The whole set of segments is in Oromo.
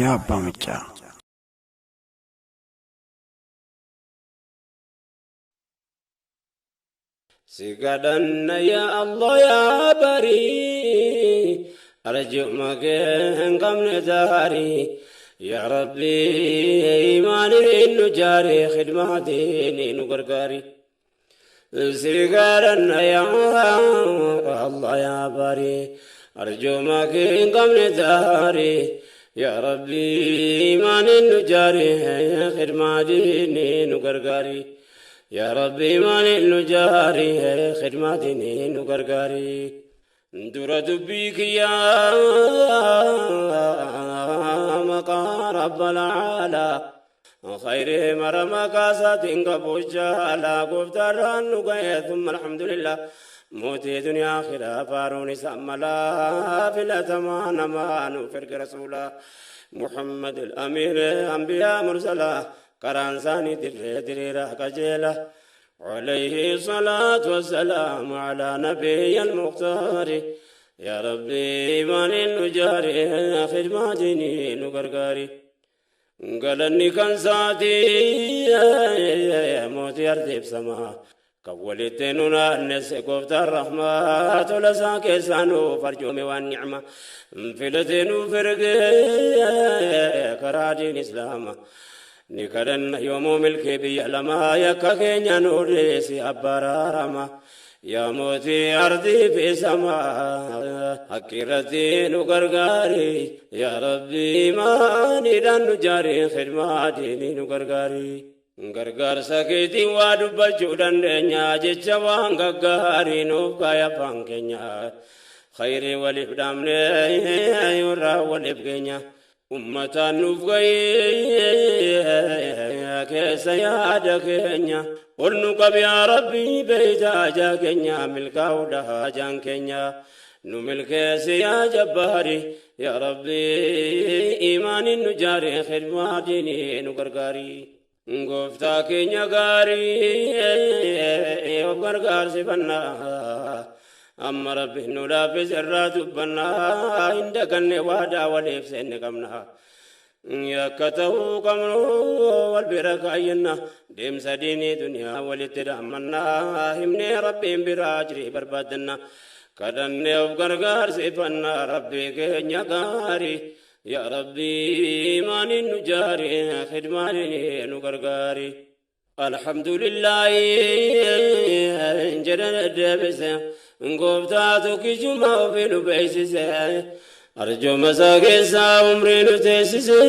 Raayyaa Abbaa Maccaa. Si kadhanna yaa Allah yaa barii, arjuma kee hin qabne daarii. Yaa Rabbi imaaniin nu jaari, khidmaatiin nu gargaari. Si kadhanna yaa Allah yaa barii, arjuma kee hin qabne daarii. Yaa Rabbi imaaniin nu jaari, khidmaatiin nu gargaari. Yaa Rabbi imaaniin nu jaari, khidmaatiin nu gargaari. Dura dubbii kiyyaa maqaa Rabbal Aalaa. Khayrii mara maqaa isaatiin qabu jaalaa gooftaarraan nu ga'e, thumma alhamdulillah. Mootii duniyaa akhiraa faaruun isaa malaa, filatamaa namaa nuuf erga rasuulaa. Muhammad al-Amiir anbiyaa mursalaa, karaan isaanii dirree diriiraa qajeela. عليه الصلاة والسلام على نبي المختار. يا ربي إيمان نجاري، خدماتني نغرغاري. قالني كان ساتي موتي أرتب سما كولتنا الناس قفت الرحمة لسا كيسانو فرجومي والنعمة فلتنو فرق كرادين إسلام. Ni kadhanna yoomuu milkii biyya lamaa, yakka keenya nuu dhiisi abbaraarama. Yaa mootii ardii fi samaa, haqqi irratti nu gargaari. Yaa Rabbi imaaniidhaan nu jaari, khidmaa diinii nu gargaari. Gargaarsa keetiin waa dubbachuu dandeenya, jecha waan gaggaarii nuuf kaaya afaan keenya. Khayrii waliif dhaamne irraa waliif keenya. Ummataan nuuf gahee keessa yaada keenya. Ol nu qabi yaa Rabbi beeyta hajaa keenya, milkaa'uudha hajaan keenya. Nu milkeessi yaa jabbaari. Yaa Rabbi imaaniin nu jaari, khidmaa diinii nu gargaari. Gooftaa keenya gaarii of gargaarsifannaa. Amma Rabbi nu laaffise irraa dubbannaa, hin daganne waadaa waliif seenne qabna. Yakka ta'uu qabnu wal bira kaayyanna, deemsa diinii duniyaa walitti dhaammannaa, himnee Rabbiin biraa ajirii barbaaddanna. Kadhannee of gargaarsifannaa Rabbii keenya gaarii. Yaa Rabbi imaaniin nu jaari, khidmaaniin nu gargaari. Alhamdulillahi jedhan deebise, gooftaa tokkichuma ofii nu beeksise. Arjooma isaa keessaa umrii nu teessise.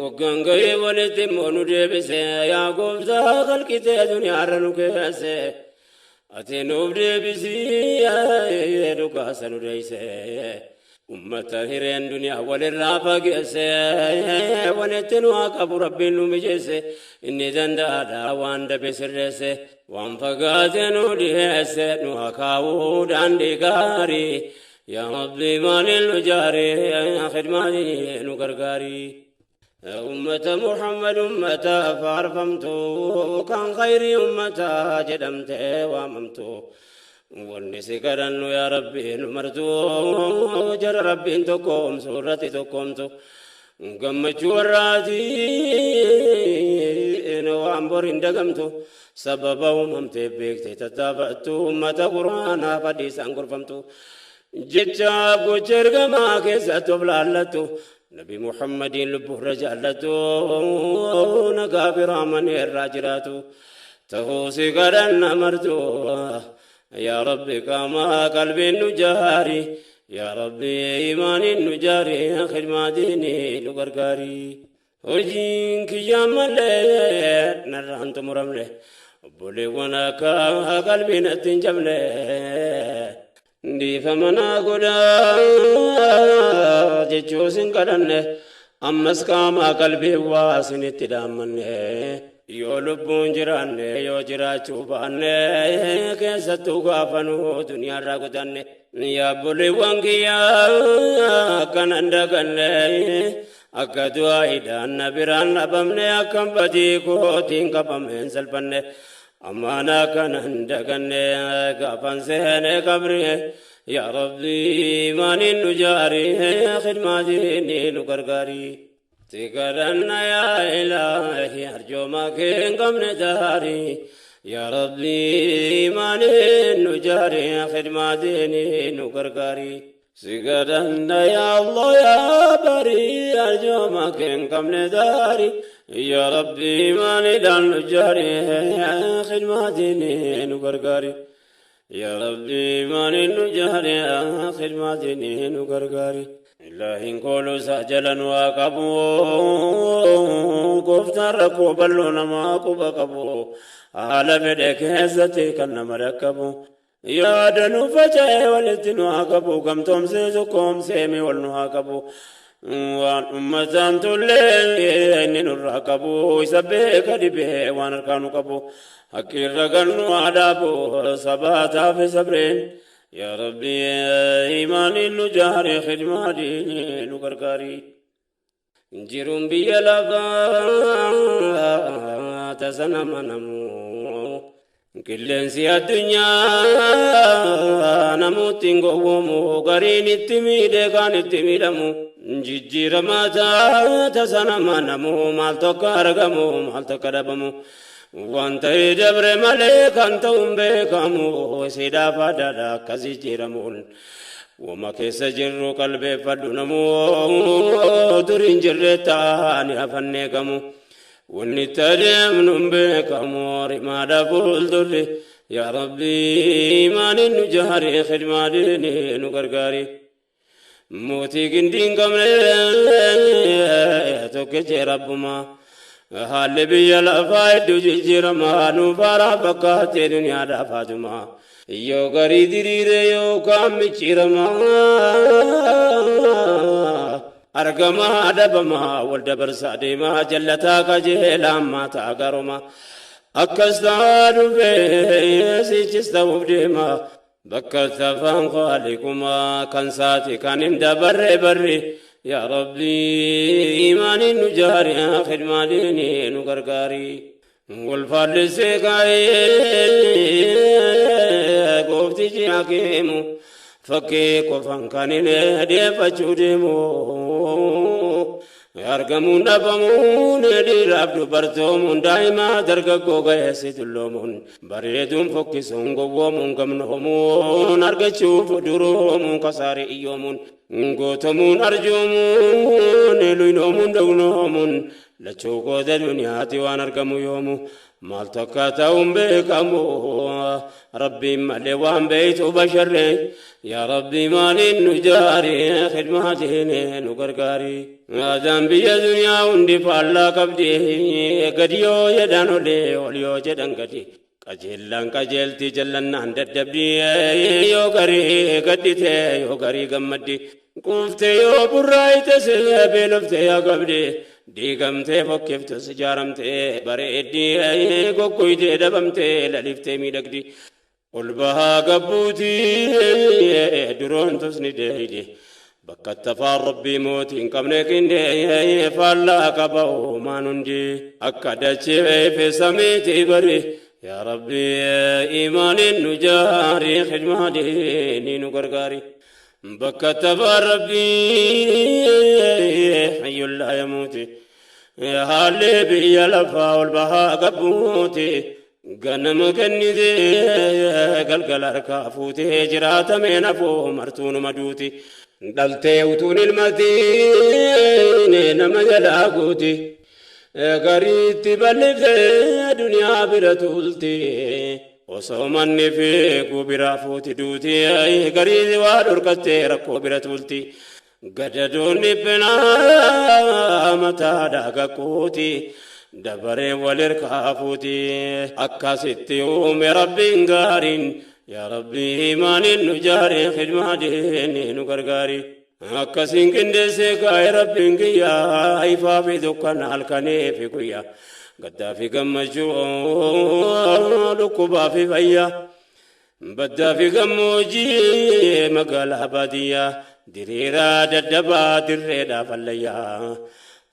Waggaan gahee walitti immoo nu deebise. Yaa gooftaa kalqitee duniyaarra nu keesse. Ati nuuf deebisii dhugaasa nu deeyse. Ummata hireen duniyaa walirraa fageesse, walitti nu haa qabu Rabbiin nu mijeesse. Inni danda'aadha waan dabe sirreesse, waan fagaate nu dhiyeesse, nu haa kaa'uu daandii gaarii. Yaa Rabbi maaliin nu jaari, khidmaanii nu gargaari. Ummata Muhammad, ummata faarfamtu, kan khayrii ummata jedhamtee waamamtu. Wanni si kadhannu yaa Rabbi nu martu, jara Rabbiin tokkoomsu irratti tokkoomtu. Gammachuu warraatiin waan bor hin dagamtu, sababa uumamteef beektee tattaafattu, ummata quraanaa fadhiisaan gorfamtu. Jecha gocha ergamaa keessatti of laallattu, Nabi Muhammadiin lubbuurra jaallattu, nagaa biraamanii irraa jiraatu. Ta'uu si kadhanna martu. Yaa Rabbi qaamaa qalbiin nu jaari. Yaa Rabbi imaaniin nu jaari, khidmaa diinii nu gargaari. Hojiin kiyyaa malee narraan xumuramne. Obboleewwan akka qalbiin natti hin cabne. Dhiifama naa godhaa jechuu sin kadhanne. Ammas qaamaa qalbii waa isinitti dhaammanne. Yoo lubbuun jiraanne, yoo jiraachuu baanne, keessattuu gaafanuu duniyaarraa kutanne. Yaa obboleewwan kiyyaa akkanan daganne, akka du'aayiidhaan na biraan dhabamne, akkam badii kootiin qabameen salphanne. Ammaan akkanan daganne gaafan seene qabri. Yaa Rabbi imaaniin nu jaari khidmaa diinii nu gargaari. Si kadhanna yaa Ilaahi arjooma kee hin qabne daari. Yaa Rabbi imaaniin nu jaari khidmaa diinii nu gargaari. Si kadhanna yaa Allah yaa bari arjooma kee hin qabne daari. Yaa Rabbi imaaniidhaan nu jaari khidmaa diinii nu gargaari. Yaa Rabbi imaaniin nu jaari khidmaa diinii nu gargaari. Ilaahiin kooluu isaa jalan waa qabu, gooftaan rakkoo bal'oo namaa quba qabu, haala fedhe keessatti kan nama dhaqqabu. Yaada nu faca'ee walitti nu haa qabu, gamtoomsee tokkoomsee mi wal nu haa qabu. Waan ummataan tollee inni nurraa qabu, isa beeka dhibee waan harkaa nu qabu. Hakkiirra kan nu haa dhaabu sabaataa fi sabreen. Yaa Rabbi imaaniin nu jaari khidmaa diinii nu gargaari. Jiruun biyya lafaa tasa nama namu. Qilleensi addunyaa namooti hin gowwoomu, gariin itti miidhee kaan itti miidhamu. Jijjiiramaa tasa nama namu, maal tokko argamu maal tokko dhabamu. Waan ta'ee dabre malee kan ta'u hin beekamu, siidhaaf adaadha akkas jijjiiramuun. Wama keessa jirru qalbeeffadhu namu, duriin jirre taa'anii hafannee gamu. Wanni itti adeemnu hin beekamu, rimaadha fuuldurri. Yaa Rabbi imaaniin nu jaari khidmaa diinii nu gargaari. Mootii gindii hin qabne tokkichi Rabbumaa. Haalli biyya lafaa hedduu jijjiiramaa, nuuf haaraa fakkaatee duniyaadhaaf haatuma. Yoo garii diriire yookaan micciiramaa, argamaa dhabamaa wal dabarsaa deemaa, jallataa qajeelaa maataa garuma. Akkas ta'aa dhufee sichis ta'uuf deema. Bakka tafaan qaaliqumaa kan saati kan hin dabarre barri. Yaa Rabbi imaaniin nu jaari khidmaa diinii nu gargaari. Wal faallisee kaa'ee gooftichi hakiimu, fakkii qofaan kan hin deeffachuu deemu. Argamuun dhabamuun, dhiiraaf dubartoomuun, daa'ima dargaggoo ga'eessi dulloomuun, bareeduun fokkisuun, gowwoomuun, gamnoomuun, argachuuf duroomuun, kasaarii iyyoomuun, gootomuun, arjoomuun, luynoomuun, dognoomuun, lachuu qooda duniyaati waan argamu yoomu. Maal tokko ta'uun beekamu, Rabbiin malee waan beeytu basharree. Yaa Rabbi maaliin nu jaari khidmaa diinii nu gargaari. Aadaan biyya duniyaa hundi faallaa qabdi, gadi yoo jedhan olee ol yoo jedhan gadi. Qajeellaan qajeelti jallannaan daddabdi, yoo garii gaddite yoo garii gammaddi. Quuftee yoo burraayite beeloftee yaa qabdi. Diigamtee fokkiftus ijaaramtee bareeddi, goggoytee dhabamtee laliftee miidhagdi. Ol bahaa gabbuutii duroontus ni deeydi. Bakka tafaan Rabbii mootii hin qabne qindee faallaa qaba uumaan hundi. Akka dachee fi samiitii bari. Yaa Rabbi imaaniin nu jaari khidmaa diinii nu gargaari. Bakka tafaan Rabbii hayyul laa yamuuti. Haalli biyya lafaa ol bahaa gabbuuti. Ganama kennitee galgala harkaa fuutee jiraatamee nafuu martuunuma duuti. Dhaltee utuun ilmatiin nama jalaa guuti. Gariitti bal'iftee duniyaa bira tuulti. Osoo manni fiiguu biraa fuuti duuti. Garii waa dhorkattee rakkoo bira tuulti. Gadadoon dhiphinaa mataadhaa gakkuuti. Dabaree wal hirkaa fuuti. Akkasitti uume Rabbiin gaariin. Yaa Rabbi imaaniin nu jaari khidmaa diinii nu gargaari. Akkasiin qindeessee kaa'e Rabbiin kiyyaa, ifaa fi dukkana, halkanii fi guyyaa. Gaddaa fi gammachuu, dhukkubaa fi fayyaa. Baddaa fi gammoojjii, magaalaa baadiyyaa, diriiraa daddabaa, dirreedhaaf allayyaa.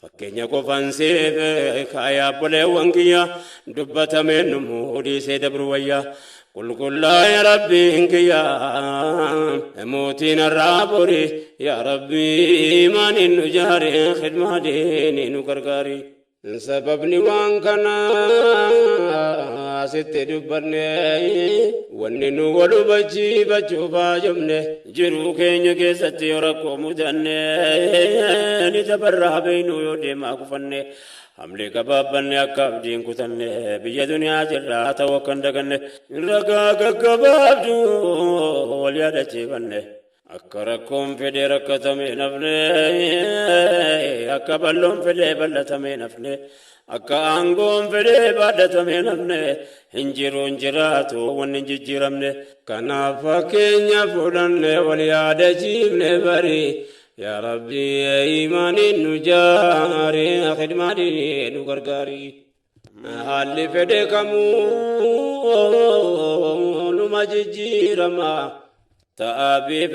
Fakkeenya qofaan siif kaayaa obboleewwan kiyya, dubbatameen nu dhiisee dabru wayyaa. Qulqullaa'e Rabbiin kiyyaa mootiin irraa bori yaa Rabbi imaaniin nu jaare khidmaa diinii nu gargaari. Sababni waan kanaa sitti dubbanne wanni nu wal hubachiifachuuf haajomne jiruu keenya keessatti yoo rakkoo mudanne ni tabarraa beeynu yoo deemaa kufanne hamlee gabaabbanne akka abdiin kutanne biyya duniyaa jirraa ta'uu akka hin daganne ragaa gaggabaabdu wal yaadachiifanne. Akka rakkoon fedhee rakkatame nafne, akka bal'oon fedhee bal'atame nafne, akka aangoon fedhee baadhatame nafne, hin jiru hin jiraatu wanni hin jijjiiramne. Kanaaf fakkeenya fudhanne wal yaadachiifne bari. Yaa Rabbi imaaniin nu jaari khidmaa diinii nu gargaari. Haalli fedhe kamuu numa jijjiirama. Ta'aabii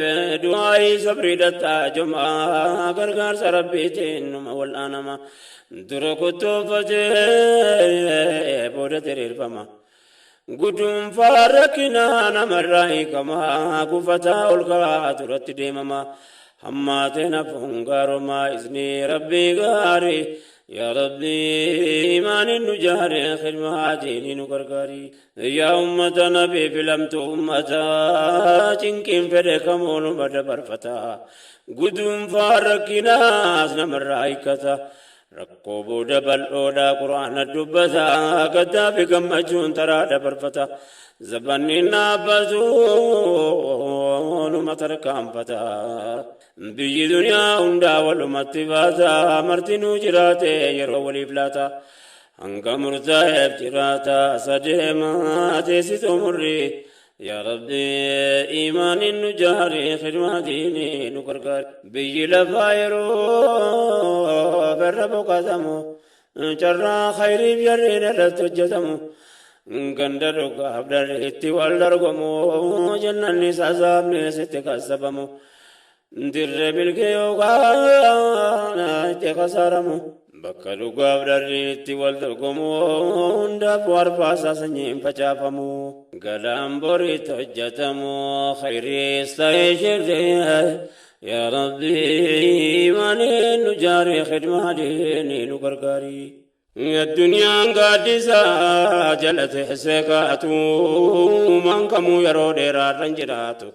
du'aayii sabrii dattaa jumaa gargaarsa Rabbiitiin numa wal'aanama. Dura kuttuuffatee booda diriirfama. Guduunfaa rakkinaa namarraa hiikama. Gufataa ol ka'aa duratti deemama. Hammaateen hafuun gaarumaa iznii Rabbii gaarii. Yaa Rabbi imaaniin nu jaare khidmaa diinii nu gargaari. Yaa ummata nabii filamtu ummata cinqiin fedhe kamuu numa dabarfata. Guduunfaa rakkinaas namarraa hiikkata. Rakkoo booda bal'oodha quraana dubbata. Gaddaa fi gammachuun taraa dabarfata. Zabanni dhaabbatu numa tarkaanfata. Biyyi duniyaa hundaa walumatti baata. Martinuu jiraate yeroo waliif laata. Hanga murtaa'eef jiraata sadeema teessitu murri. Yaa Rabbi imaaniin nu jaari khidmaa diinii nu gargaari. Biyyi lafaa yeroo berra boqotamu carraa khayriif jarriin irratti hojjetamu. Ganda dhugaaf dharri itti wal dargomu jannanni sasaabni sitti kasabamu. Dirree milkee yookaan itti kasaaramu. Bakka dhugaaf dharri itti wal dorgomu hundaaf warfaasaa sanyiin facaafamu. Galaan boriitti hojjetamu khayriis ta'ee shirree. Yaa Rabbi imaaniin nu jaari khidmaa diinii nu gargaari. Addunyaan gaaddisa jala teessee kaatu maan kamuu yeroo dheeraarran jiraatu.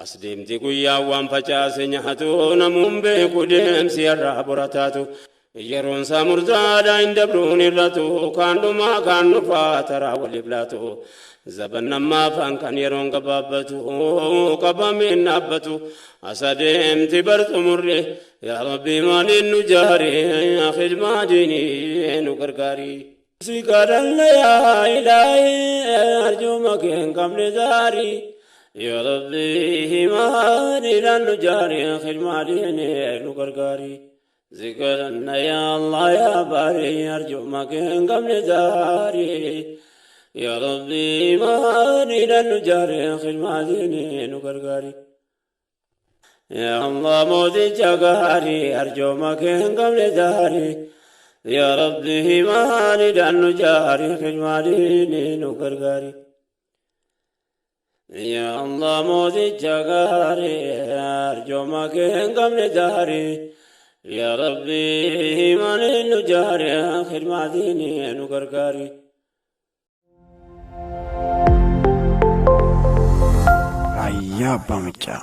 As deemti guyyaa waan facaase nyaatu namuun beeku deemsi irraa borataatu. Yeroon isaa murtaadha hin dabruun irratu kaan dhumaa kaan dhufaa taraa waliif laatu. Zaban ammaa afaan kan yeroon gabaabbatu qabameen dhaabbatu. As adeemti barxumurre yaa Rabbi maaliin nu jaari khidmaa diinii nu gargaari. Si kadhanna yaa ilaahi arjuma kee hin qabne gaarii. Yaa Rabbi maaliidhaan nu jaari khidmaa diinii nu gargaari. Si kadhanna yaa Allah yaa baarii arjuma kee hin qabne gaarii. Yaa Rabbi maaliidhaan nu jaari khidmaa diinii nu gargaari. Yaa Allah mooticha gaarii arjooma kee hin qabne gaarii. Yaa Rabbi maaliidhaan nu jaari khidmaa diinii nu gargaari. Yaa Allah mooticha gaarii arjooma kee hin qabne gaarii. Yaa Rabbi maaliin nu jaari khidmaa diinii nu gargaari. Raayyaa Abbaa Maccaa.